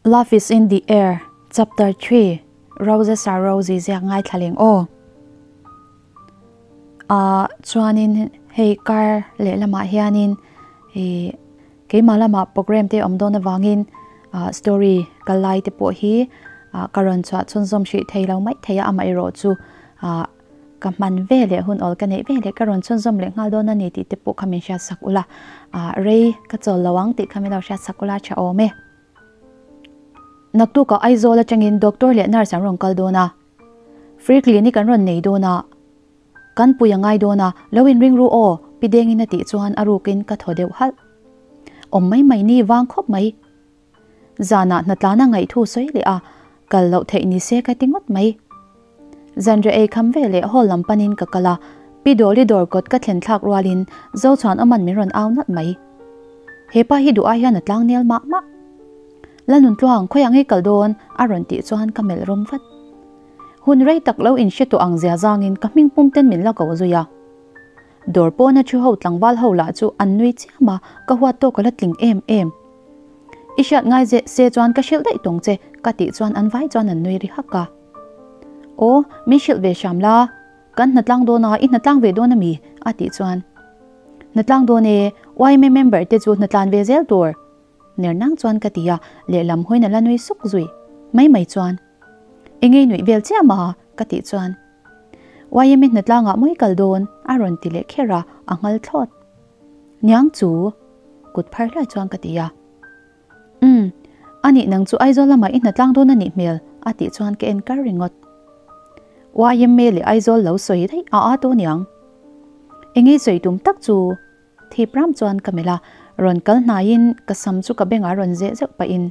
Love is in the air, Chapter 3, Roses are rosy ziak ngaithla leng aw. Ah chuanin hei kar lehlamah hianin ih keimah lamah program te awm dawn avangin ah story kal lai te pawh hi ah ka rawn chhuah chhunzawm hrih thei lo mai thei a amaherawh chu ah Ka hman ve leh hun awl ka neih ve leh ka rawn chhunzawm leh nghal dawn a ni tih te pawh kha min hriat sak ula, ah rei ka chawl lo ang tih kha min lo hriat sak ula tha awm e. Naktukah Aizawl atangin doctor leh nurse an rawn kal dawn a, free clinic an rawn nei dawn a, kan pui a ngai dawn a, lo inring ru aw, Pi Dengin a tih chuan a rukin ka thaw deuh halh. Awm mai mai ni vang khawp mai. Zanah hnatlana ngaihthu sawi leh a, kal loh theih ni se ka ti ngawt mai. Zanriah ei kham ve leh hall lam panin ka kal a, Pi Dawli dawr kawt ka thlen thlak rualin Zochhuan awman min rawn au nalh mai. He pa hi duh ai hian a tlang nel mah mah. Lalnuntluang, khawiah ngei kal dawn? a rawn tih chuan ka melh rum vat. Hun rei tak lo inhre tawh ang zia zangin ka hming pum ten min la ko zui a. Dawr pawna thu ho tlangval ho lah chu an nui chiam a, ka huat tawk a la tling em em. I hriat ngai ze se chuan ka hrilh daih tawng che, ka tih chuan an vai chuan an nui ri hak a. Aw, min hrilh ve hram la, kan hnatlang dawn a, i hnatlang ve dawn a mi? a tih chuan. Hnatlang dawn e, yma member te chu hnatlan ve zel tur. Ner nang chuan ka ti a, lehlam hawiin a la nui suk zui. Mai mai chuan. Engei nuih vel chiah a? ka tih chuan. YMA hnatlangah mawi kal dawn a rawn ti leh kher a, a nghal thlawt. Niang chu? Kut phar hluai chuan ka ti a. Umm, a nih nang chu Aizawl lamah i hnatlang dawn a nih hmel a tih chuan ka en kar ringawt. YMA leh Aizawl lo sawi daih a a tawh niang. Engei sawi tum tak chu? Thip ram chuan ka melh a, rawn kal hnaiin ka sam chu ka bengah rawn zeh zeuh pahin,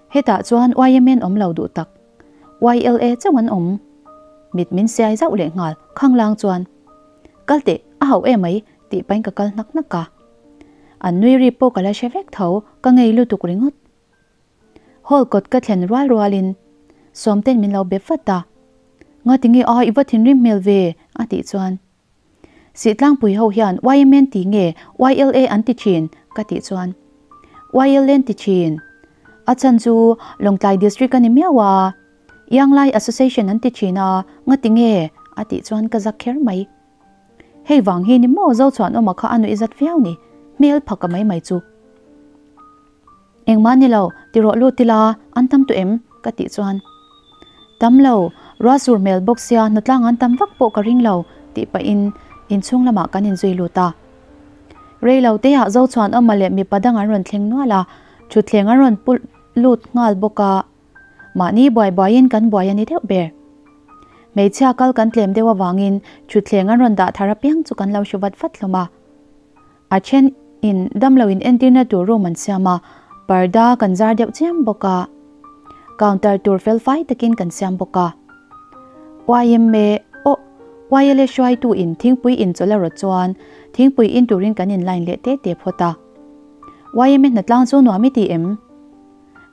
Hetah chuan YMN awm lo duh tak, YLA chauh an awm. Mit min siai zauh leh nghal khanglang chuan, Kal teh, a hauh em mai tih pahin ka kal hnak hnak a. An nui ri pawh ka la hre vek tho, ka ngei lutuk ringawt. Hall kawt ka thlen rual rualin Sawmten min lo be vat a, Ngatinge a, i va thinrim hmel ve a tih chuan, Sihtlangpui ho hian YMN ti nge YLA an ti thin? ka tih chuan YLA an ti thin. A chhan chu Lawngtlai District a ni miau a, Ianglai Association an ti thin a, nga ti nge? a tih chuan ka zak kher mai. Hei vang hi ni maw Zochhuanawma kha a nuih zat viau ni, hmel phaka mai mai chu. Engmah ni lo, ti rawh lut ila, an tam tawh em? ka tih chuan, Tam lo, ruah sur hmel bawk sia hnatlang an tam vak pawh ka ring lo, tih pahin inchhung lamah kan inzui lut a. Rei lo teah Zochhuanawma leh mipa dang an rawn thleng nual a, thutthleng an rawn pu lut nghal bawk a, mahni buai buaiin kan buai a ni deuh ber. Hmeichhia kal kan tlem deuh avangin thutthleng an rawn dah thar apiang chu kan lo hru vat vat hlawm a. A then in damlo in entirna tur room an siam a, parda kan zar deuh chiam bawk a. Counter tur fel fai takin kan siam bawk a. YMA aw YLA hruaitu in thingpui in chawlh a rawt chuan thingpui in turin kan in line leh te te phawt a. YMA hnatlang chu nuam i ti em?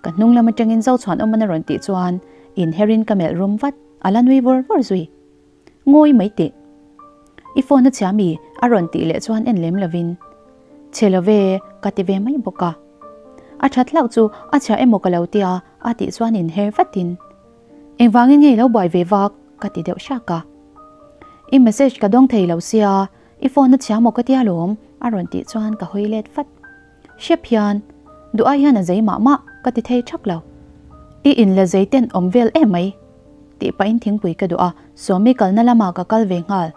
Ka hnung lam atangin Zochhuan awm an a rawn tih chuan inherin ka melh rum vat, a la nui vawr vawr zui. Ngawi mai teh. I phone a chhia mi? A rawn tih leh chuan en lem lovin, Chhe lo ve, ka ti ve mai bawk a. A that hlauh chu a chhia emaw ka lo tia a tih chuan inher vatin, Engvangin nge i lo buai ve vak? ka ti deuh hrak a. I message ka dawng thei lo sia, i phone a chhia maw ka tia lawm? A rawn tih chuan ka hawi let vat. Hrep hian, duh ai hian a zei mah mah ka ti thei thak lo. I in la zei ten awm vel em mai tih pahin thingpui ka duh a, Sawmi kalna lamah ka kal ve nghal.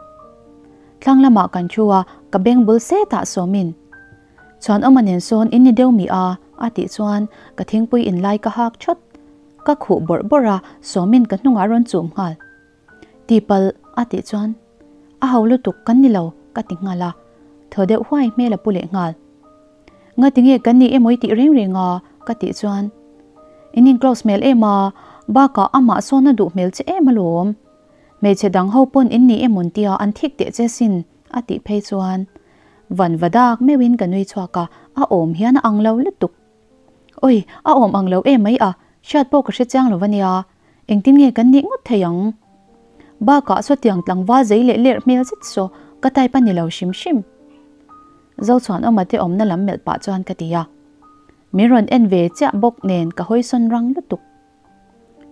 Thlang lamah kan thu a, ka beng bul setah Sawmin, Chhuanawma nen sawn in ni deuh mi a? a tih chuan ka thingpui in lai ka hak thawt. Ka khuh bawrh bawrh a, Sawmin ka hnungah rawn chum nghal. Tipalh a tih chuan, A ho lutuk kan ni lo ka ti nghal a, thaw deuh huai hmel a pu leh nghal. Ngati nge kan ni emaw i tih reng reng a? ka tih chuan, In in close hmel em a, bakah amah sawn a duh hmel che em alawm. Hmeichhe dang ho pawn in ni emawn tia an thik teh che sin a tih phei chuan van va dak meuhin ka nui chhuak a, a awm hian a ang lo lutuk. Oi, a awm ang lo em mai a, hriat pawh ka hre chiang lo ania, engtin nge kan nih ngawt thei ang? Bakah sawtiang tlangval zei leh lerh hmel zet saw ka type a ni lo hrim hrim. Zochhuan awma te awmna lam melh pah chuan ka ti a. Min rawn en ve chiah bawk nen ka hawi sawn rang lutuk.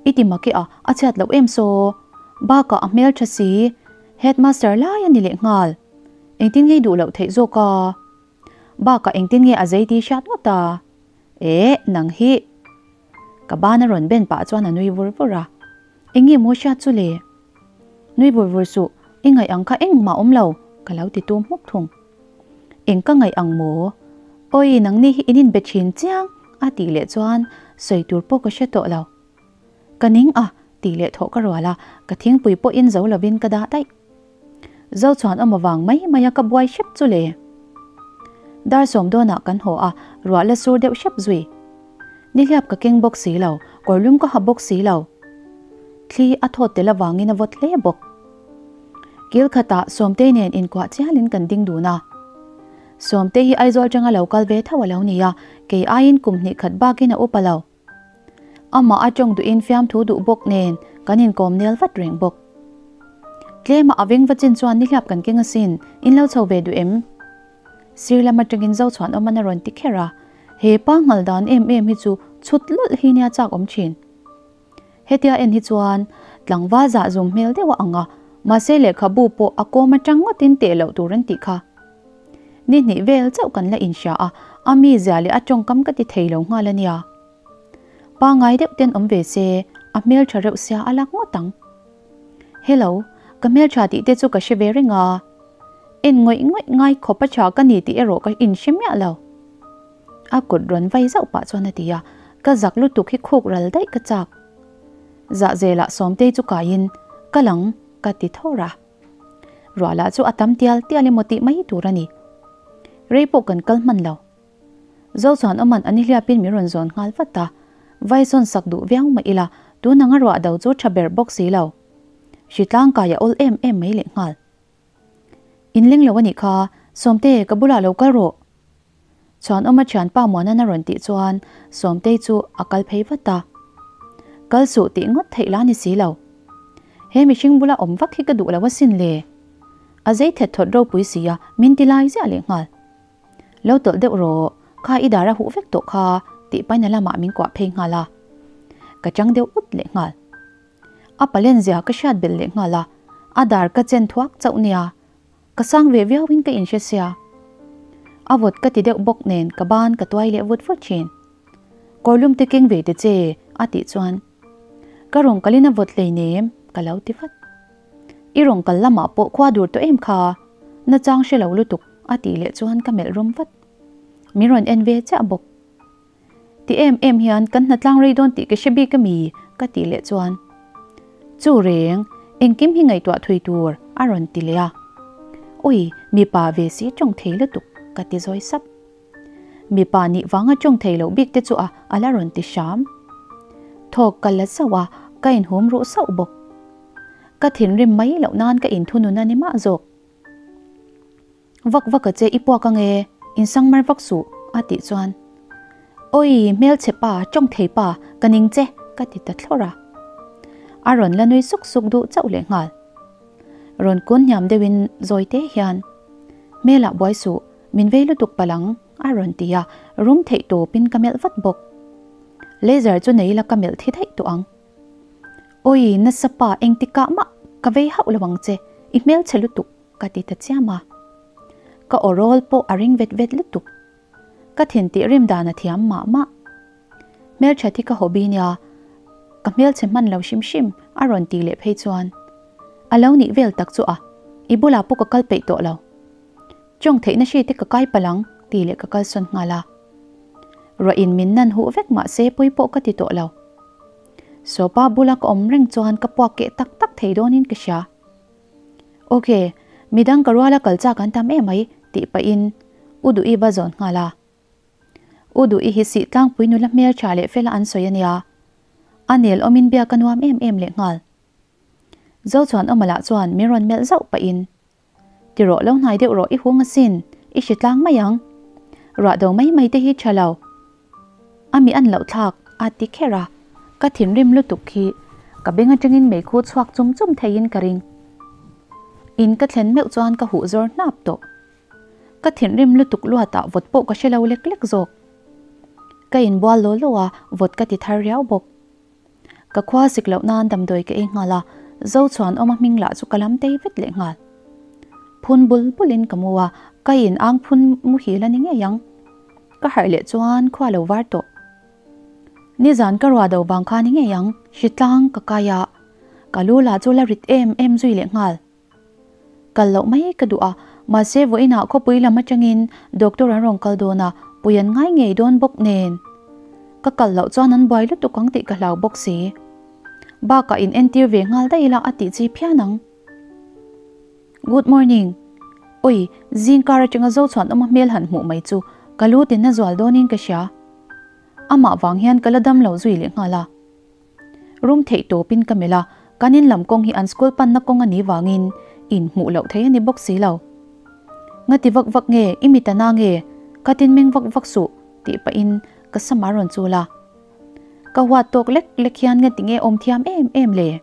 I ti mak e a, a chhiat loh em saw? Bakah a hmel tha si, headmaster lai a ni leh nghal. Engtin nge i duh loh theih zawk a? Bakah engtin nge a zei tih hriat ngawt a? Eh, nang hi. Ka ban a rawn ben pah chuan a nui vur vur a. Eng nge maw hriat chu le? Nui vur vur suh, i ngaih ang kha engmah awm lo, ka lo ti tum hmuk thung. Eng ka ngaih ang maw? Awi, nangni hi in inbe thin chiang, a tih leh chuan sawi tur pawh ka hre tawh lo. Ka ning a, tih leh thawh ka rual a, ka thingpui pawhin zo lovin ka dah daih. Zo chuan awm avang mai mai a ka buai hrep chu le. Dar sawm dawnah kan haw a, ruah la sur deuh hrep zui. Nihliap ka keng bawk si lo, kawrlum ka ha bawk si lo. Thli a thawt tel avangin a vawt hle bawk. Kil khatah Sawmtei nen inkuah chialin kan ding dun a. Sawmtei hi Aizawl atanga lo kal ve tho a lo ni a, kei aiin kum hnih khat bakin a upa lo. Amah a tawng duhin fiamthu duh bawk nen kan inkawm nel vat reng bawk. Tlema a veng va chin chuan nihliap kan keng asin, in lo chho ve duh em? Sir lam atangin Zochhuan awm an a rawn ti kher a, he pa nghal dan em em hi chu chhut lawlh hi nia chak awm thin. Hetia en hi chuan tlangval zah zum hmel deuh a ang a, mahse lehkhabu pawh a kawm atang ngawtin teh loh tur an tih kha. Ni hnih vel chauh kan la inhria a, a mizia leh a tawngkam ka ti thei lo nghal a nia. Pangai deuh ten awm ve se, a hmeltha reuh sia a lak ngawt ang. Hello, ka hmeltha tih te chu ka hre ve reng a. En ngawih ngawih ngai khawp a tha ka ni tih erawh ka inhre miah lo. A kut rawn vai zauh pah chuan a ti a, ka zak lutuk hi khuk ral daih ka chak. Zahzelah Sawmtei chu kaiin, Ka lang, ka ti thawr a. Ruah lah chu a tam tial tial emaw tih mai tur a ni. Rei pawh kan kal hman lo. Zo chuan awman a nihliapin min rawn zawn nghal vat a, vai sawn sak duh viau mah ila tun anga ruah do chu tha ber bawk si lo. Hritlang kai a awl em em mai leh nghal. Inleng lo a nih kha, Sawmte ka bulah lo kal rawh. Chuan awma thianpa Muanan a rawn tih chuan Sawmtei chu a kal phei vat a. Kal suh tih ngawt theih la ni si lo. He mihring bula awm vak hi ka duh lo asin le. A zei thet thawt ropui si a, min ti lai ziah leh nghal. Lo tawlh deuh rawh, kha i dar a huh vek tawh kha tih paina lamah min kuah phei nghal a. Ka chang deuh ut leh nghal. A palen zia ka hriat belh leh nghal a, a dar ka chen thuak chauh nia. Ka sang ve viauin ka inhre sia. A vawt ka ti deuh bawk nen ka ban ka tuai leh vut vut thin. Kawrlum te keng ve te che a tih chuan ka rawn kalin a vawt hleinem ka lo ti vat. I rawn kal lamah pawh khua dur tawh em kha? Nachang hre lo lutuk a tih leh chuan ka melh rum vat. Min rawn en ve chiah bawk. Ti em em hian kan hna tlang rei dawn tih ka hre bik a mi? ka tih leh chuan Chu reng, engkim hi ngaihtuah thui tur a rawn ti leh a. Ui, mipa ve si tawng thei lutuk ka ti zawi sap. Mipa nih vanga tawng thei loh bik te chu a a la rawn ti hram. Thawk ka la zauh a, ka inhum ruh sauh bawk. Ka thinrim mai loh nan ka inthunun a ni mah zawk. Vak vak a che i puak ange, insang mar vak suh a tih chuan Awi hmelchhe pa, tawng thei pa, ka ning che ka ti ta thlawr a. A rawn la nui suk suk duh chauh leh nghal. Rawn kun hniam deuhin zawi te hian Hmelah buai suh, min vei lutuk palh ang a rawn ti a, rum theih tawpin ka melh vat bawk. Laser chu nei ila ka melh thi daih tawh ang. Awi nasa pa engtikah mah ka vei hauh lo ang che, i hmelchhe lutuk. Ka ti ta chiam a. Ka aw rawl pawh a ring vet vet lutuk. Ka thin tih rim dan a thiam mah mah. Hmelthat hi ka hobby nia, ka hmelchhe hman lo hrim hrim a rawn ti leh phei chuan. A lo nih vel tak chu a, i bulah pawh ka kal peih tawh lo. Chawng theihna hri te ka kai palh ang ti leh ka kalsawn nghal a. Ruah in min nan huh vek mah se pawi pawh ka ti tawh lo. Sawpa bula ka awm reng chuan ka puak keh tak tak thei dawnin ka hria. Ok, midang ka ruala kal chak an tam emai tih pahin U Duhi va zawn nghal a. U Duhi hi sih tlangpui nula hmel tha leh fela an sawi a nia. A nel awmin biak a nuam em em leh nghal. Zochuan awma lah chuan min rawn melh zauh pahin, Ti rawh lo hnai deuh rawh i hung asin, i hre tlang mai ang. Ruah do mai mai te hi tha lo. A mi an loh thlak a ti kher a, ka thinrim lutuk khi ka beng atangin meikhu chhuak chum chum theiin ka ring. In ka thlen meuh chuan ka huh zawr hnap tawh. Ka thinrim lutuk luatah vawt pawh ka hre lo lek lek zawk. Ka inbual law law a, vawt ka ti thar riau bawk. Ka khua sik loh nan damdawi ka ei nghal a, Zochhuan awma hming lah chu ka lam tei vet leh nghal. Phun bul bulin ka mu a, ka in ang phun muhil a ni ngei ang. Ka harh leh chuan khua lo var tawh. Nizan ka ruah do vang kha ni ngei ang, hritlang ka kai a, ka lu lah chu la rit em em zui leh nghal. Kal loh mai ka duh a, mahse vawiinah khawpui lam atangin doctor an rawn kal dawn a, pui an ngai ngei dawn bawk nen. Ka kal loh chuan an buai lutuk ang tih ka hlau bawk si. Bakah in entir ve nghal daih ila a tih chi phian ang. Good morning. Oi, zing kar atanga Zochhuan awma hmel han hmuh mai chu ka lu tin a zual dawnin ka hria. Amah vang hian ka la dam lo zui leh nghal a. Rum theih tawpin ka melh a, kan in lam kawng hi an school panna kawng a nih vangin in hmuh loh theih a ni bawk si lo. Ngati vak vak nge i mit a na nge? Ka tin meng vak vak suh tih pahin ka sam a rawn chul a. Ka huat tawk lek lek hian ngati nge awm thiam em em le?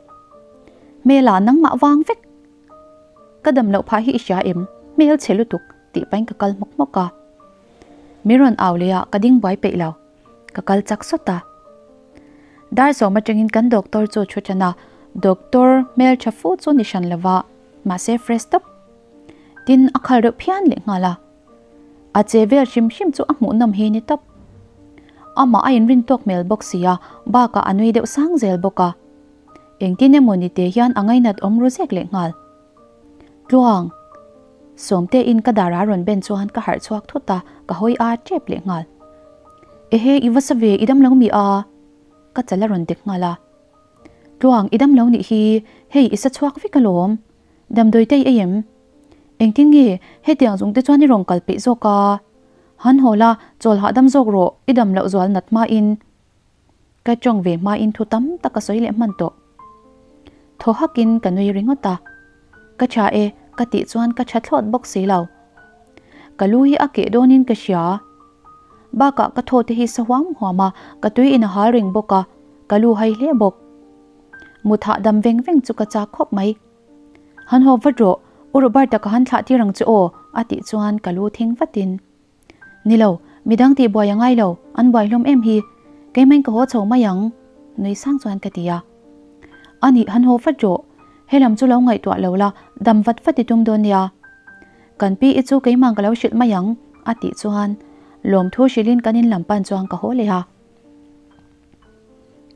Hmela nangmah vang vek! Ka dam loh phah hi i hria em? Hmel chhe lutuk tih pahin ka kal hmawk hmawk a. Mi rawn au leh a ka ding buai peih lo. Ka kal chak sawt a. Dar sawm atangin kan doctor chu thu tan a, doctor hmel tha fu chu ni hran lova, mahse fresh tawp. Tin, a khal reuh phian leh nghal a. A che vel hrim hrim chu a hmuhnawm hi ni tawp. Amah a inrin tawk hmel bawk si a, bakah a nui deuh sang zel bawk a. Engtin emaw ni te hian a ngainat awm ru zek leh nghal. Tluang! Sawmte in ka dar a rawn ben chuan ka harh chhuak thut a, ka hawi a tep leh nghal. Ehe, i va sa ve, i dam lo mi a? Ka chal a rawn dek nghal a. Tluang, i dam lo nih hi, hei i sa chhuak vek alawm. Damdawi te i ei em? Engtin nge hetiang zung te chuan i rawn kal peih zawk a? Han haw la, chawl hahdam zawk rawh, i dam loh zual nat hmain. Ka tawng ve hmain thu tam tak a sawi leh hman tawh. Thaw hakin ka nui ringawt a. Ka tha e, ka tih chuan ka tha thlawt bawk si lo. Ka lu hi a keh dawnin ka hria. Bakah ka thaw te hi sa huam huam a, ka tui in a hal reng bawk a, ka lu hai hle bawk. Mut hahdam veng veng chu ka chak khawp mai. Han haw vat rawh, U Robert-a ka han thlah tir ang che aw, a tih chuan ka lu thing vatin. Ni lo, midang tih buai a ngai lo, an buai hlawm em hi. Keimain ka haw chho mai ang, nui sang chuan ka ti a. A nih, han haw vat rawh. Helam chu lo ngaihtuah lo la, dam vat vat i tum dawn nia. Kan pi i chu keimah ka lo hrilh mai ang, a tih chuan lawmthu hrilhin kan in lam pan chuan ka haw leh a.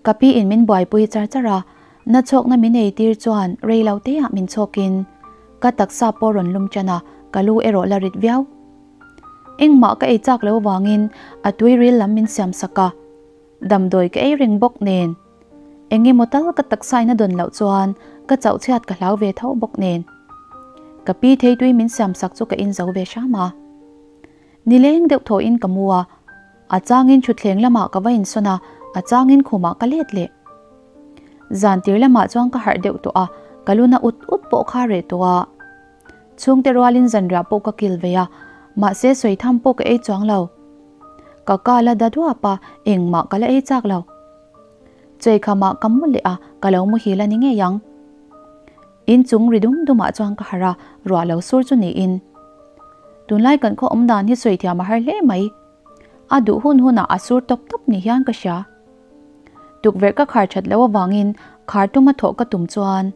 Ka pi in min buaipui char char a, na chhawkna min ei tir chuan rei lo te ah min chhawkin ka taksa pawh rawn lum tan a, ka lu erawh la rit viau. Engmah ka ei chak lo vangin a tui ril lam min siam sak a, damdawi ka ei reng bawk nen eng emaw tal ka taksa in a dawn loh chuan ka chauh chhiat ka hlau ve tho bawk nen ka pi thei tui min siam sak chu ka in zo ve hram a. Nileng deuh thawhin ka mu a, a changin thutthleng lamah ka va insawn a, a changin khumah ka let leh. Zan tir lamah chuan ka harh deuh tawh a, ka luna ut ut pawh kha reh tawh a. Chhungte rualin zanriah pawh ka kil ve a, mahse sawi tham pawh ka ei chuang lo. Ka ka la da duap a, engmah ka la ei chak lo. Chawikhamah ka mu leh a, ka lo muhil a ni ngei ang. Inchung ri dum dumah chuan ka harh a, ruah lo sur chu niin. Tunlai kan khaw awm dan hi sawi thiam a har hle mai. A duh hun hunah a sur tawp tawp ni hian ka hria. Tukverh ka khar that loh avangin khar tuma thawh ka tum chuan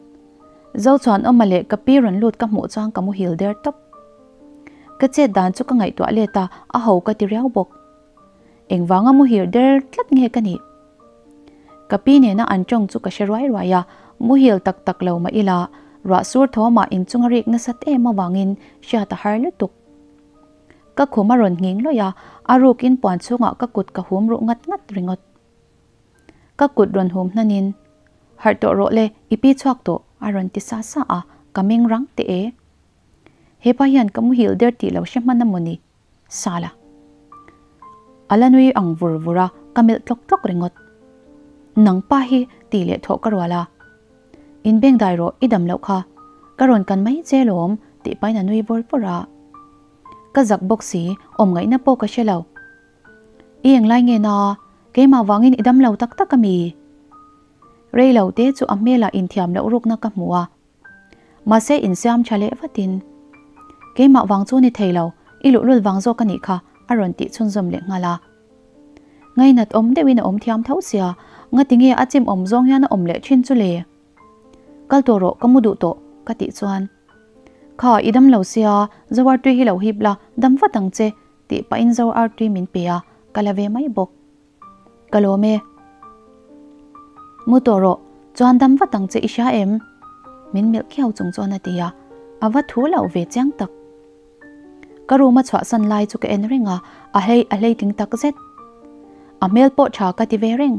Zochuan awma leh ka pi rawn lut ka hmuh chuan ka muhil der tawp. Ka chet dan chu ka ngaihtuah let a, a ho ka ti riau bawk. Engvanga muhil der tlat nge ka nih? Ka pi nena an tawng chu ka hre ruai ruai a, muhil tak tak lo mah ila, ruah sur thawmah inchung a rik nasat em avangin hriat a har lutuk. Ka khum a rawn nghing lawih a, a rukin puan chhungah ka kut ka hum ruh ngat ngat ringawt. Ka kut rawn hum hnanin, Harh tawh rawh le, i pi chhuak tawh, a rawn ti sa sa a, ka meng rang teh e. Hepa hian ka muhil der tih lo hre hman a maw ni? Sala. A la nui ang vur vur a, ka melh tlawk tlawk ringawt. Nang pa hi tih leh thawh ka rual a. In beng dai rawh, i dam loh kha. Ka rawn kan mai che lawm, tih pahin a nui vur vur a. Ka zak bawk si, awm ngaihna pawh ka hre lo. I englai nge na, keimah vangin i dam lo tak tak a mi? Rei lo te chu a hmelah inthiam loh rukna ka hmu a. Mahse insiam tha leh vatin, Keimah vang chu ni thei lo, i luhlul vang zawk a nih kha, a rawn tih chhunzawm leh nghal a. Ngainat awm deuhin a awm thiam tho sia, ngatinge a chim awm zawng hian a awm leh thin chu le? Kal tawh rawh, ka mu duh tawh, ka tih chuan. Kha, i dam lo sia, Zoar tui hi lo hip la, dam vat ang che, tih pahin Zoar tui min pe a, ka la ve mai bawk. Ka lawm e. Mu tawh rawh, chuan dam vat ang che i hria em? Min melh khiau chung chuan a ti a, a va thu loh ve chiang tak. Ka room a chhuahsan lai chu ka en reng a, a hlei a hleitling tak zet. A hmel pawh tha ka ti ve reng.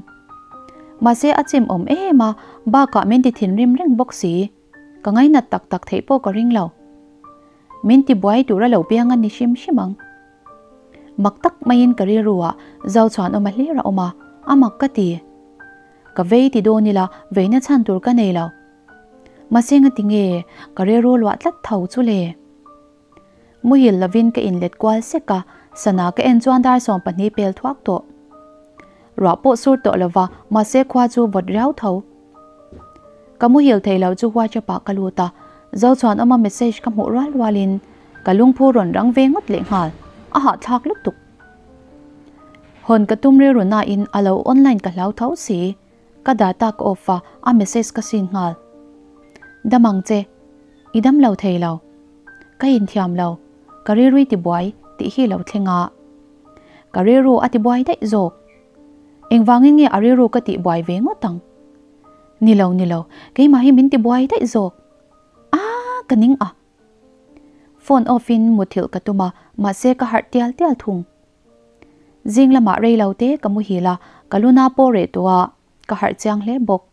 Mahse a chim awm em a, bakah min ti thinrim reng bawk si. Ka ngainat tak tak theih pawh ka ring lo. Min ti buai tur a lo piang a ni hrim hrim ang. Mak tak maiin ka rilru ah zau chhuan awm a hlir a awm a, a mak ka ti. Ka vei ti dawn ila veina chhan tur ka nei lo. Mahse ngati nge ka rilru luah tlat tho chu le? Muhil lovin ka inlet kual sek a, sana ka en chuan dar 12 pel thuak tawh. Ruah pawh sur tawh lova, mahse khua chu vawt riau tho. Ka muhil thei lo chu WhatsApp ah ka lut a, Zochhuanawma message ka hmuh rual rualin ka lungphu rawn rang ve ngawt lehnghal, a hahthlak lutuk. Hawn ka tum rilru nain a lo online ka hlau tho si. Ka data ka off a, a message ka sin nghal. Dam ang che. I dam lo thei lo. Ka inthiam lo. Ka rilru i tibuai tih hi lo thleng a. Ka rilru a tibuai daih zawk. Engvangin nge a rilru ka tihbuai ve ngawt ang? Ni lo, ni lo. Keimah hi min tibuai daih zawk. Aaa, ka ning a. Phone off in muthilh ka tum a, mahse ka harh tial tial thung. Zing lamah rei lo te ka muhil a, ka luna pawh reh tawh a, ka harh chiang hle bawk.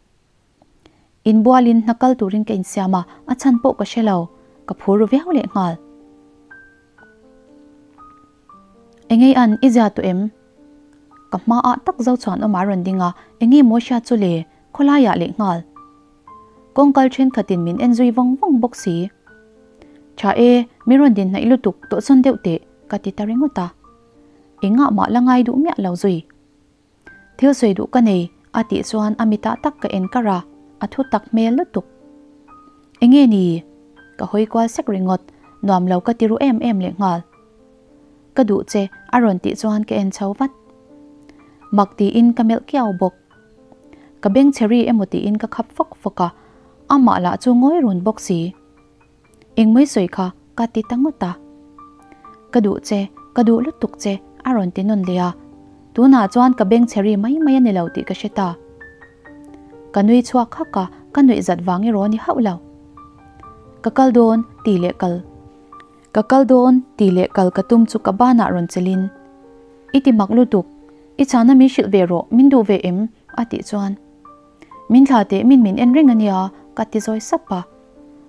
Inbualin hna kal turin ka insiam a, a chhan pawh ka hre lo, ka phur ru viau leh nghal. Engei an, i zia tawh em? Ka hmaah tak zo chuan awm a rawn ding a, enge maw hriat chu le, khawlaiah leh nghal. Kawngkal thenkhatin min en zui vawng vawng bawk si. Tha e, min rawn din hnaih lutuk tawh sawn deuh teh, ka ti ta ringawt a. Engah mah la ngai duh miah lo zui. Thil sawi duh ka nei, a tih chuan a mitah tak ka en kar a, a thu tak hmel lutuk. Enge ni? Ka hawi kual sek ringawt, nuam lo ka ti ru em em lehnghal. Ka duh che, a rawn tih chuan ka en chho vat. Mak tiin ka melh kiau bawk. Ka beng chhe ri emaw tiin ka khap fawk fawk a, amah lah chu ngawi run bawk si. Engmai sawi kha ka ti ta ngawt a. Ka duh che, ka duh lutuk che a rawn ti nawn leh a, tunah chuan ka beng chhe ri mai mai a ni lo tih ka hre ta. Ka nui chhuak hak a, ka nuih zat vang erawh a ni hauh lo. Ka kal dawn tih leh kal. Ka kal dawn tih leh kal ka tum chu ka banah rawn chelin, I ti mak lutuk, i chhana min hrilh ve rawh, min duh ve em? a tih chuan, Min thla teh min min en reng a nia, ka ti zawi sap a.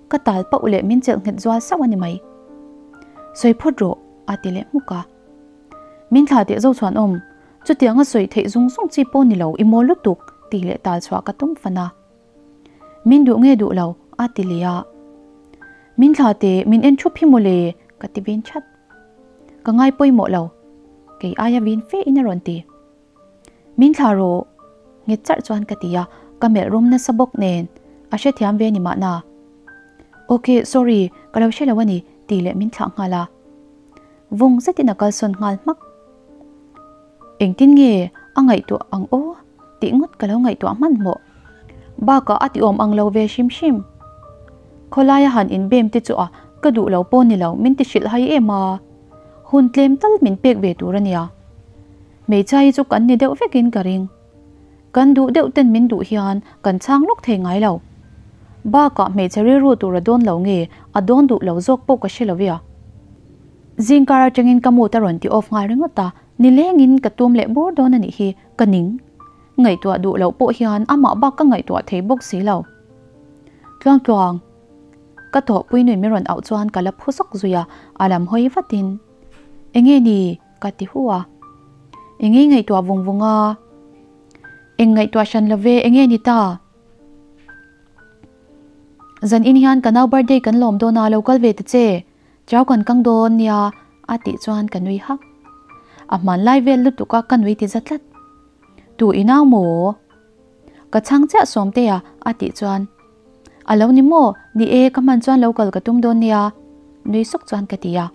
Ka tal pauh leh min chelh nghet zual sauh a ni mai. Sawi phawt rawh, a ti leh hmuk a. Min thla teh zo chuan awm, chutianga sawi theih zung zung chi pawh ni lo, i mawl lutuk, tih leh tal chhuah ka tum fan a. Min duh nge duh lo, a ti leh a. Min thla teh, min en thup hi mawle, ka ti vin chat. Ka ngai pawimawh lo, kei aia vin fe in a rawn ti. Min thla rawh, nghet charh chuan ka ti a, ka melh rum nasa bawk nen, a hrethiam ve ni mahna. Ok, sorry, ka lo hre lo a ni, tih leh min thlah nghal a. Vung zetin a kalsawn nghal hmak. Engtin nge a ngaihtuah ang aw tih ngawt ka lo ngaihtuah hmanhmawh. Bakah a ti awm ang lo ve hrim hrim. Khawlaia han inbem te chu a ka duh lo pawh ni lo min ti hrilh hai em a. Hun tlem tal min pek ve tur a nia. Hmeichhia hi chu kan ni deuh vekin ka ring. Kan duh deuh ten min duh hian kan chhang lawk thei ngai lo. Bakah hmeichhe rilru tur a dawn lo nge a dawn duh lo zawk pawh ka hre lo e a. Zingkar atangin ka mood a rawn ti off nghal ringawt a, nilengin ka tum leh bur dawn a nih hi ka ning. Ngaihtuah duh loh pawh hian amah bak ka ngaihtuah thei bawk si lo. Tluang tluang. Ka thawhpui nui min rawn auh chuan ka la phu zawk zui a, a lam hawi vatin, Enge ni? ka ti hu a. Enge ngaihtuah vung vung a? Eng ngaihtuah hran lo ve, enge ni ta? Zan in hian ka nau birthday kan lawm dawn a, lo kal ve ta che. Chau kan kang dawn nia a tih chuan ka nui hak. A hmanlai vel lutuk a ka nui ti za tlat. Tu i nau maw? Ka chhang chiah Sawmtea a tih chuan A lo ni maw? Ni e, ka hman chuan lo kal ka tum dawn nia nui suk chuan ka ti a.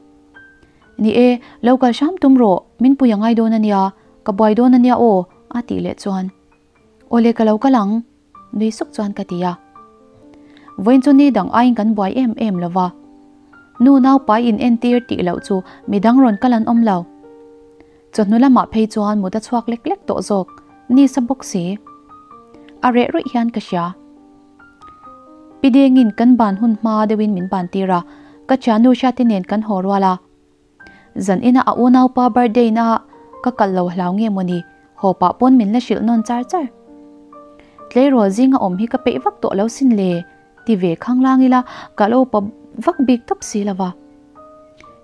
Ni e, lo kal hram tum rawh, min pui a ngai dawn a nia ka buai dawn ania aw a tih leh chuan Awle ka lo kal ang nui suk chuan ka ti a. Vawiin chu ni dang aiin kan buai em em lo va, nu naupai in entir tih loh chu midang rawn kal an awm lo. Chawhnu lamah phei chuan mut a chhuak lek lek tawh zawk ni sa bawk si. A reh ruih hian ka hria. Pi Dengin kan ban hun hma deuhin min ban tir a, ka thiannu Hriati nen kan haw rual a. Zan ina a unaupa birthday na ka kal lo hlau nge mawni, haw pah pawn min la hrilh nawn char char. Tleirawl zinga awm hi ka peih vak tawh lo sin le, ti ve khanglang ila ka lo pa vak bik tawp si lo va.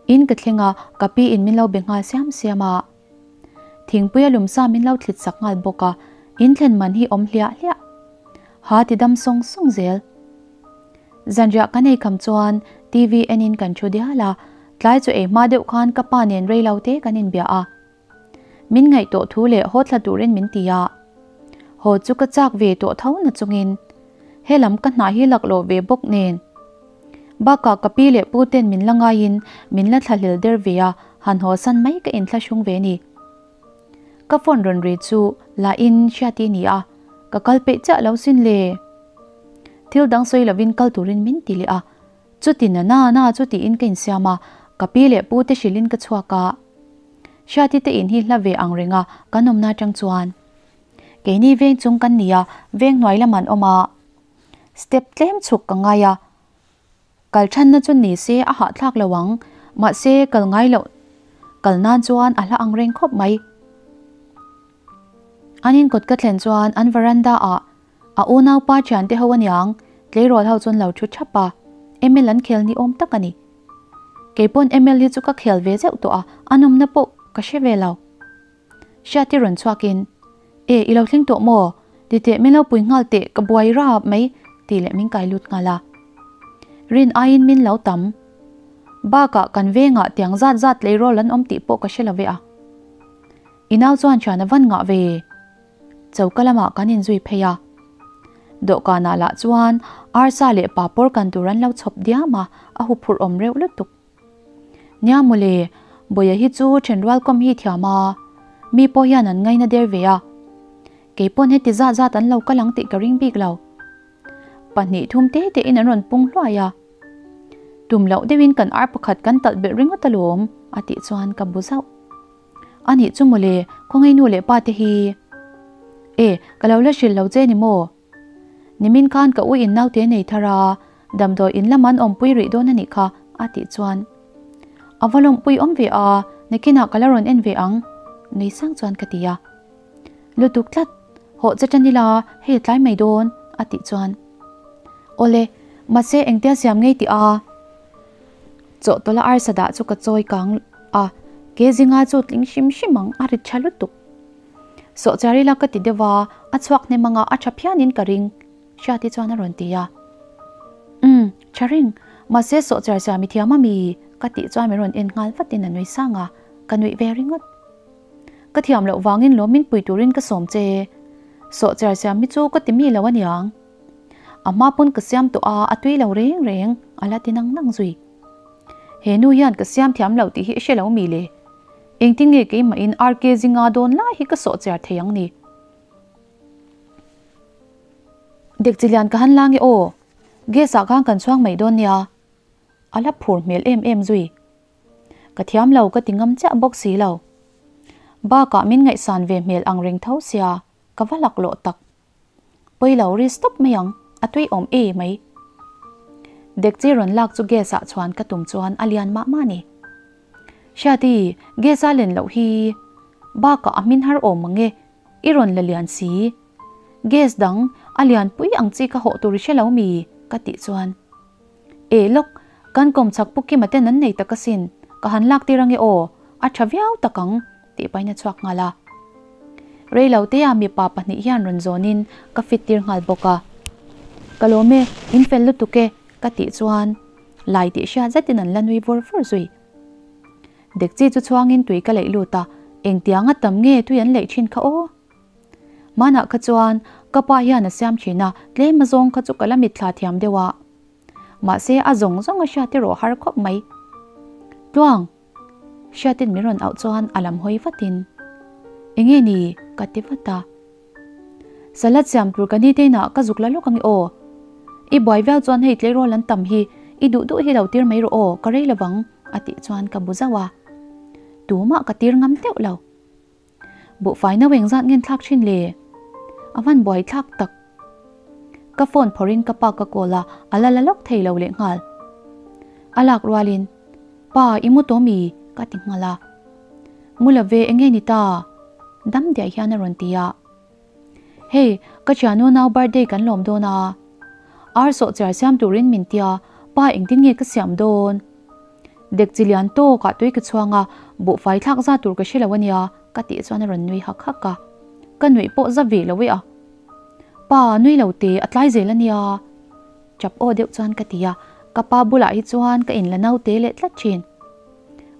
In ka thleng a, ka pi in min lo be nghal siam siam a. Thingpui a lumsa min lo thlit sak nghal bawk a, in thlen man hi awm hliah hliah. Ha ti dam sawng sawng zel. Zanriah kan ei kham chuan TV en in kan thu dial a, tlai chu ei hma deuh khan ka pa nen rei lo te kan inbia a. Min ngaih tawh thu leh haw thla turin min ti a. Haw chu ka chak ve tawh tho na chungin helam ka hnah hi laklawh ve bawk nen. Bakah ka pi leh pu ten min la ngaiin min la thlahlel der ve a, han haw san mai ka inthlahrung ve ni. Ka phone rawn ri chu la in hriat i ni a, ka kal peih chiah lo sin le. Thil dang sawi lovin kal turin min ti leh a, chuti na na na chu tiin ka insiam a, ka pi leh pu te hrilhin ka chhuak a. Hriati te in hi hla ve ang reng a, kan awmna atang chuan. Keini veng chung kan ni a, veng hnuai lam an awm a, step tlem chhuk ka ngai a, Kal thanna chu ni se a hahthlak lo ang, mahse kal ngai loh kal nan chuan a hla ang reng khawp mai. An inkawt ka thlen chuan an veranda ah a unaupa thiante ho aniang tleirawl ho chuan lo thu thap a, ML an khel ni awm tak a ni. Keipawn ML hi chu ka khel ve zeuh tawh a, a nawmna pawh ka hre ve lo. Hriati rawn chhuakin, E, i lo thleng tawh maw? Ti teh min lo pui nghal teh, ka buai rap mai, tih leh min kai lut nghal a. Rin aiin min lo tam. Bakah kan vengah tiang zat zat tleirawl an awm tih pawh ka hre lo ve a. I nau chuan thian a van ngah ve. Choka lamah kan inzui phei a. Dawhkanah lah chuan arsa leh papawr kan tur an lo chhawp diam a, a huphurh awm reuh lutuk. Nia mawle, Bawia hi chu thenrual kawm hi thiam a, mi pawh hian an ngaina der ve a. Keipawn heti zat zat an lo kal ang tih ka ring bik lo. Pahnih thum te tein an rawn pung hluai a. Tum loh deuhin kan ar pakhat kan talh belh ringawt alawm, a tih chuan ka bu zauh. A nih chu mawle, khawngaih nu leh pa te hi. E, ka lo la hrilh lo che ni maw? Nimin khan ka ui in naute nei thar a, damdawi in lam an awmpui rih dawn a nih kha, a tih chuan. A va lawmpui awm ve a, nakinah ka la rawn en ve ang, nui sang chuan ka ti a. Lutuk tlat, hawh che tan ila, hei a tlai mai dawn, a tih chuan. Awle, mahse engtia siam ngei tih a? Chawhtawlh a arsa dah chu ka chawi kang a, ke zinga chu tling hrim hrim ang, a rit tha lutuk. Sawhchar ila ka ti deuh a, a chhuak hnem anga a tha phianin ka ring, Hriati chuan a rawn ti a. Umm, tha reng, mahse sawhchar siam i thiam ami? ka tih chuan min rawn en nghal vatin a nui sang a, ka nuih ve ringawt. Ka thiam loh vangin lawm min pui turin ka sawm che, sawhchar siam hi chu ka ti mi lo aniang. A hma pawn ka siam tawh a, a tui lo reng reng, a la ti nang nang zui. He nu hian ka siam thiam lo tih hi i hre lo mi le? Engtin nge keimahin RK zinga dawn lai hi ka sawh chiar thei ang ni? Dekchilian ka han la nge aw, gas ah khan kan chhuang mai dawn nia. A la phur hmel em em zui. Ka thiam lo ka ti ngam chiah bawk si lo. Bakah min ngaihsan ve hmel ang reng tho sia, ka va laklawh tak. Pawi lo ri stop mai ang, a tui awm e mai. Dekchi rawn lak chu gas ah chuan ka tum chuan a lian mah mah ni. Hriati, gas a len loh hi bakah a hmin har awm ang e, i rawn la lian si. Gas dang a lian pui ang chi ka hawh tur i hre lo mi? ka tih chuan. E lawk, kan kawmchhak pu Kima ten an nei tak asin, ka han lak tir ange aw, a tha viau tak ang, tih pahin a chhuak nghal a. Reilo tea mipa pahnih hian rawn zawnin ka fit tir nghal bawk a. Ka lawm e, in fel lutuk e, ka tih chuan lai tih hriat zetin an la nui vur vur zui. Dekchi chu chhuangin tui ka leih lut a, engtianga tam nge tui an leih thin kha aw? Hmanah kha chuan ka pa hian a siam thin a, tlem azawng kha chu ka la mitthla thiam deuh a. Mahse a zawng zawng a hriat erawh har khawp mai. Tluang! Hriatin min rawn auh chuan a lam hawi vatin. Enge ni? ka ti vat a. Salad siam tur ka ni te inah ka zuk la lawk ange aw. I buai viau chuan hei tleirawl an tam hi i duh duh hi lo tir mai rawh aw, ka rei lovang a tih chuan ka bu zauh a. Tumah ka tir ngam teuh lo. Buhfai no engzat ngen thlak thin le? A van buai thlak tak. Ka phone phawrhin ka pa ka call a, a la la lawk thei lo lehnghal. A lak rualin, Pa, i mu tawh mi? ka ti nghal a. Mu la ve, enge ni ta? Dam diah hian a rawn ti a. Hei, ka thiannu nau birthday kan lawm dawn a. Ar sawh chiar siam turin min tia, pa engtin nge ka siam dawn? Dek chi lian tawkah tui ka chhuang a, buhfai thlak za tur ka hre lo ania, ka tih chuan a rawn nui hak hak a. Ka nuih pawh za ve lo e a. Pa, nui lo te, a tlai zel ania. Chap aw deuh chuan ka ti a, ka pa bulah hi chuan ka inla naute leh tlat thin.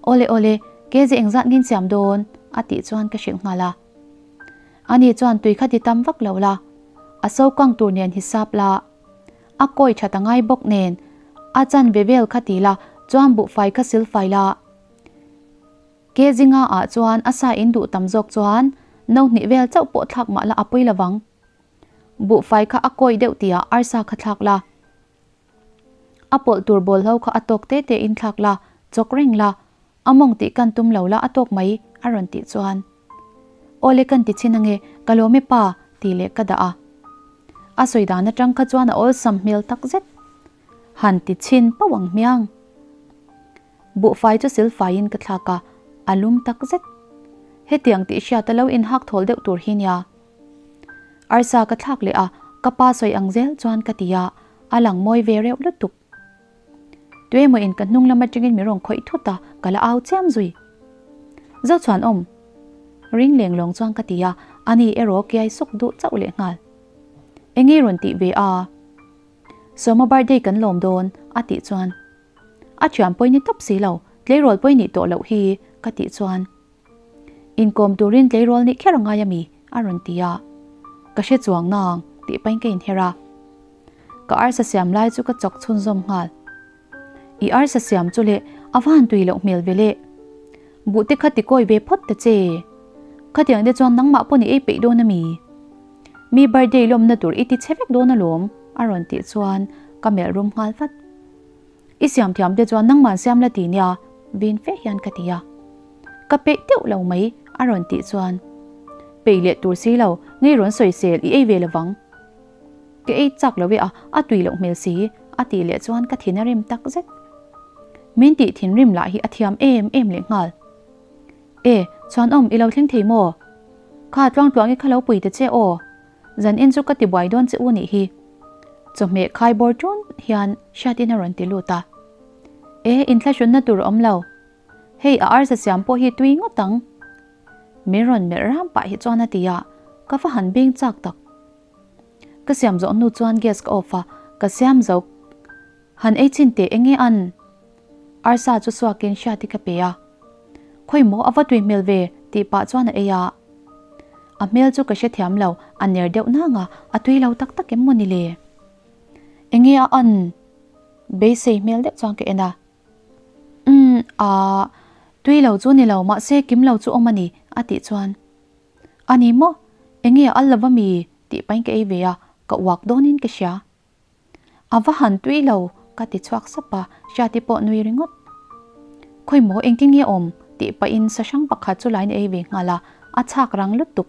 Awle awle, kezi engzat ngin siam dawn? a tih chuan ka hrilh nghal a. Ani chuan tui kha ti tam vak lo la, a so kang tur nen hisap la, a kawi that a ngai bawk nen a chanve vel kha ti la chuan buhfai kha silfai la. Kezinga ah chuan a sa in duh tam zawk chuan no hnih vel chauh pawh thlak mah la a pawi lovang. Buhfai kha a kawi deuh tihah arsa kha thlak la. A pawlh tur bawlhlo kha a tawk te te in thlak la, chawk reng la, a mawng tih kan tum lo la a tawk mai a rawn tih chuan. Awle kan ti chhin ange, ka lawm e pa tih leh ka dah a. A sawi dan atang kha chuan a awlsam hmel tak zet. Han ti chhin pauh ang hmiang. Buhfai chu silfaiin ka thlak a, a lum tak zet. Hetiang tih hriat a lo inhak thawl deuh tur hi nia. Arsa ka thlak leh a, ka pa sawi ang zel chuan ka ti a, a lang mawi ve reuh lutuk. Tuemaw in ka hnung lam atangin min rawn khawih thut a, ka la au chiam zui. Zochhuan awm. Ring leng lawng chuan ka ti a, ani erawh kiai suk duh chauh leh nghal. Enge rawn tih ve a? Sawma birthday kan lawm dawn a tih chuan a thiam pawhin ni tawp si lo, tleirawl pawhin nih tawh loh hi ka tih chuan. Inkawm turin tleirawl nih kher a ngai a mi? a rawn ti a. Ka hre chuang nang tih pahin ka inher a. Ka arsa siam lai chu ka chawk chhunzawm nghal. I arsa siam chu leh a van tui loh hmel ve leh. Buh te kha ti kawi ve phawt ta che. Khatiang te chuan nangmah pawh ni ei peih dawn a mi? Mi birthday lawmna tur i ti chhe vek dawn alawm a rawn tih chuan ka melh rum nghal vat. I siam thiam te chuan nangman siam la ti nia, vin fe hian ka ti a. Ka peih deuh lo mai a rawn tih chuan peih leh tur si lo, ngei rawn sawisel i ei ve lovang. Ka ei chak lo e a, a tui loh hmel si a tih leh chuan ka thin a rim tak zet. Min tih thinrim lah hi a thiam em em leh nghal. E, Chhuanawm i lo thleng thei maw? Kha tluangtluangi kha lo pui ta che aw. Zan in chu ka ti buai dawn che u nih hi. Chawhmeh khai bawr tun hian Hriatin a rawn ti lut a. E, inthlahrunna tur a awm lo. Hei a arsa siam pawh hi tui ngawt ang. Min rawn melh ram pah hi chuan a ti a, ka va han beng chak tak. Ka siam zawh hnu chuan gas ka off a, ka siam zo. Han ei chin teh enge an? Arsa chu suakin Hriati ka pe a. Khawi maw a va tui hmel ve tih pah chuan a ei a. A hmel chu ka hrethiam lo, a ner deuh nang a, a tui lo tak tak em maw ni le? Enge a an? Beisei hmel deuh chuan ka en a. Umm, aa, tui lo chu ni lo, mahse kim lo chu awm a ni, a tih chuan. A ni maw? Enge a al lova mi? tih pahin ka ei ve a, ka uak dawnin ka hria. A va han tui lo, ka ti chhuak sap a, Hriati pawh nui ringawt. Khawi maw engtin nge awm? tih pahin sahrang pakhat chu lain ei ve nghal a, a chhak rang lutuk.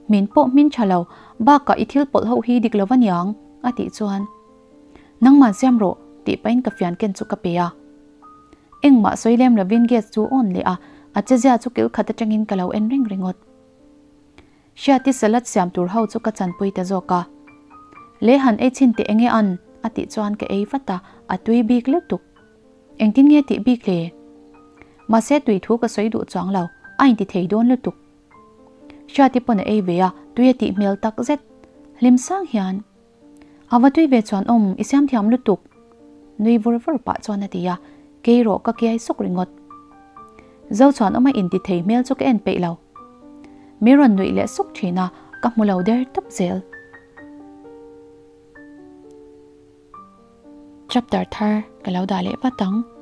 Min pawh hmin tha lo, bakah i thil pawlh ho hi dik lo va niang, a tih chuan. Nangman siam rawh, tih pahin ka fian ken chu ka pe a. Engmah sawi lem lovin gas chu on leh a, a chezia chu kil khat atangin ka lo en reng ringawt. Hriati salad siam tur ho chu ka chanpui ta zawk a. Le han ei chhin teh enge an? a tih chuan ka ei vat a, a tui bik lutuk. Engtin nge tih bik le? Mahse tui thu ka sawi duh chuang lo, a inti thei dawn lutuk. Hriati pawn a ei ve a, tui a tih hmel tak zet. Hlim sang hian, A va tui ve chuan awm, i siam thiam lutuk. Nui vur vur pah chuan a ti a, kei rawh ka kiai suk ringawt. Zo chuan awm a inti thei hmel chu ka en peih lo. Mi rawn nuih leh suk thin a, ka hmu lo der tawp zel. Chapter thar ka lo dah leh vat ang.